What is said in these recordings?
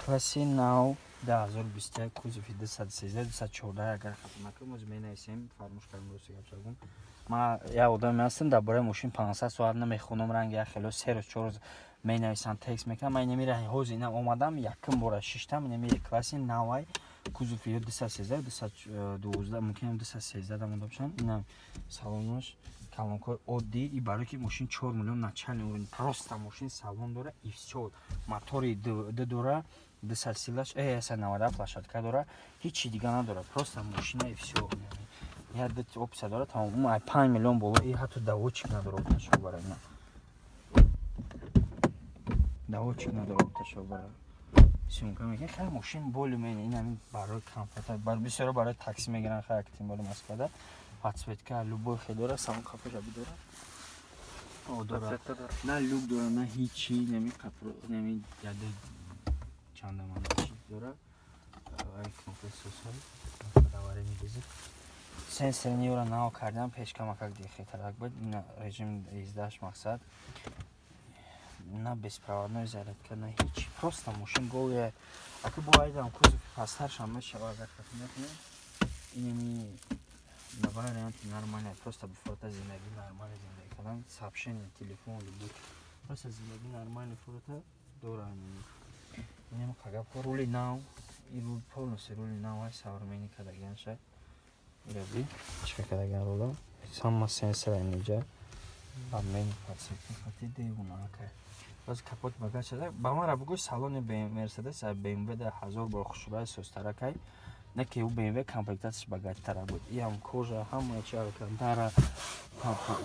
Е-класси нав 2021, кузови 213, 214, агар хато накунам, ҳозир менависем, фаромӯш кардам, рости гап шавам. Ман як одаме ҳастам, дар бораи мошин 500 соат намехонам, ранги як хело 3 рӯз, 4 рӯз менависам, текст мекунам. Ман инами ҳозир инам омадам, якум бора шиштам, инами Е-класси навай, кузови ё 213, 212, мумкин 213 да монда бошанд. Инам салонаш колонкаи оддӣ, и барои ки мошин 4 миллион начальный уровень, просто мошин салон дора и всё. Мотори д дора, 200 силаш, 197 лошадка дора, ҳичи дига надора, просто мошина и всё. Я д опция дора, тамом. Ай 5 миллион боло, и ҳатто доводчик надора, оташо бара ина. Доводчик надора, оташо бара. Съёмка мекунем, хай мошин более-менее ин ҳамин барои комфорт, бар бисёро барои такси мегиранд, хай тем более Москвада. Подсветка любой хел дора, салон қафоша бидора. О, дора. На люк дора, на ҳичи, неми қапро, неми яде чанда ман чи дора. Ай кнопка сосай. Даваре мегизид. Сенсор ниёра нав кардам, пеш камакак дихетарак буд. Ина режим издаш мақсад. На беспроводной зарядка, на ҳичи. Просто мошин голая. Аки бо айдам кузов пастаршам мешава, агар хато накунем. Инеми на варианти нормальная, просто бифорта зиндагӣ нормальная зиндагӣ кардан, сообщение, телефон, любой. Просто зиндагӣ нормальный форта дора. Инем қагаб рули нав, и рул полностью рули нав ай современный кардагиан шай. Ираби, чӣ кардагиан рула? Сама сенсор инҷа. Обмен подсветка хати девона акай. Боз капот багаж шуда. Ба ман ра бугӯй, салони Мерседес ай BMW да 1000 бор хушрӯй созтаракай. Не ки ӯ BMW комплектатсияш богатитара буд. Иам кожа, ҳама чи алкантара,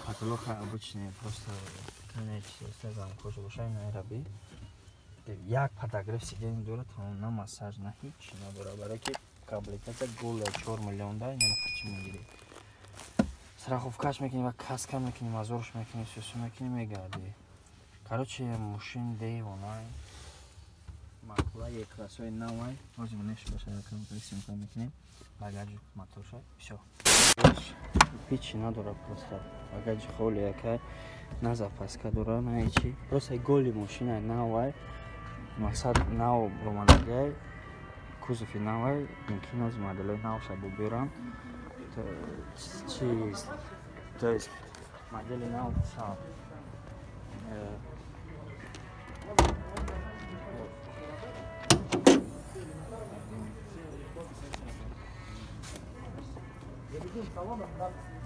потолок обычный, просто конечно, там кожа боша, ина раби. Як подогрев сиденье дора, тамом, на массаж, на ҳеч надора. Барои ки комплектатсия голая 4 миллион да, ина қачи мегирӣ. Страховкаш мекунӣ ва каска мекунӣ, мазорш мекунӣ, сюсу мекунӣ, мегардӣ. Короче, мошин девона. Маъқула Е-классҳои навай. Ҳозир неш боша, якам съёмка мекунем. Багажи моторша, всё. Ҳичи надора, просто багажи холи якай, на запаска дора, на ҳичи. Просто голи мошина навай. Мақсад нав ромадагай, кузови навай, мумкин аз моделҳои навша бубирам. Чиз, то есть модели нав са.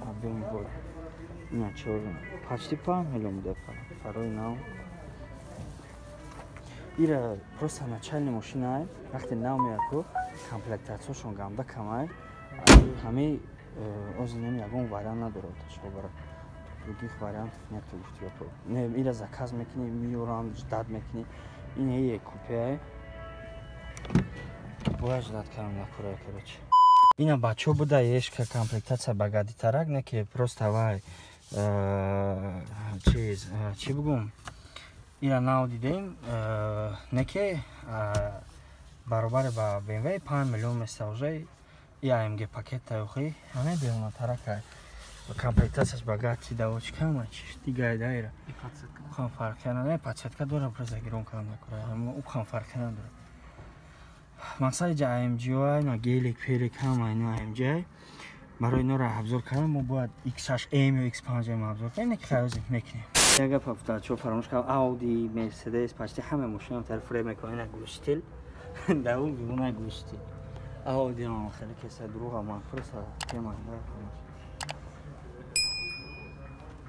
Объем вот. Ина чор, почти 5 миллион буда барои нав. Ира просто начальный мошина, вақте нав меяд, комплектатсияшон гамда камай. Ҳамаи озинем ягон вариант надорад, шобара. Других вариантов нету, гуфти. Не, ира заказ мекунӣ, меёранд, ждать мекунӣ. Ин е купе. Бояд ждать кардам накура, короче. Ина бачо буда ешка комплектатсия богатитарак, не ки просто вай чиз, чӣ бугум? Ира нав дидем, не ки баробари ба BMW 5 миллион места уже и AMG пакет таёхи, ҳамаи беонатаракай. Комплектатсияш богатый, давочка ҳама чиш дигай дайра. Ухан фарқия надора, подсветка дора, просто гирон кардам накура. Ухан фарқия надора. Мақсади ҷа AMG на гелик, пелик ҳама ино AMG. Барои инора обзор кардан мо бояд X6M ё X5M обзор кунем, не ки хайр мекунем. Як гап ҳафтачо фаромӯш кардам, Audi, Mercedes, почти ҳама мошинам тараф фрейм мекунам, ина глушитель. Дар он бимона глушитель. Audi ам хеле кеса дурӯға, ман просто тема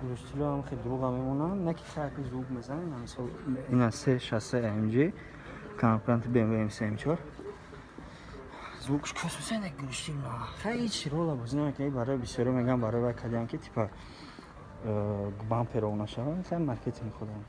глушитель ам хеле дурӯға мемонам, не ки хайр звук мезанем, мисол ина C63 AMG, конкурент BMW M3 M4. Звукш космоса не глушитель. Хай ҳеч рола бозӣ намекунад, барои бисёре мегӯям, барои вай кардиам ки типа бампер ов нашавад, хай маркетинг худам.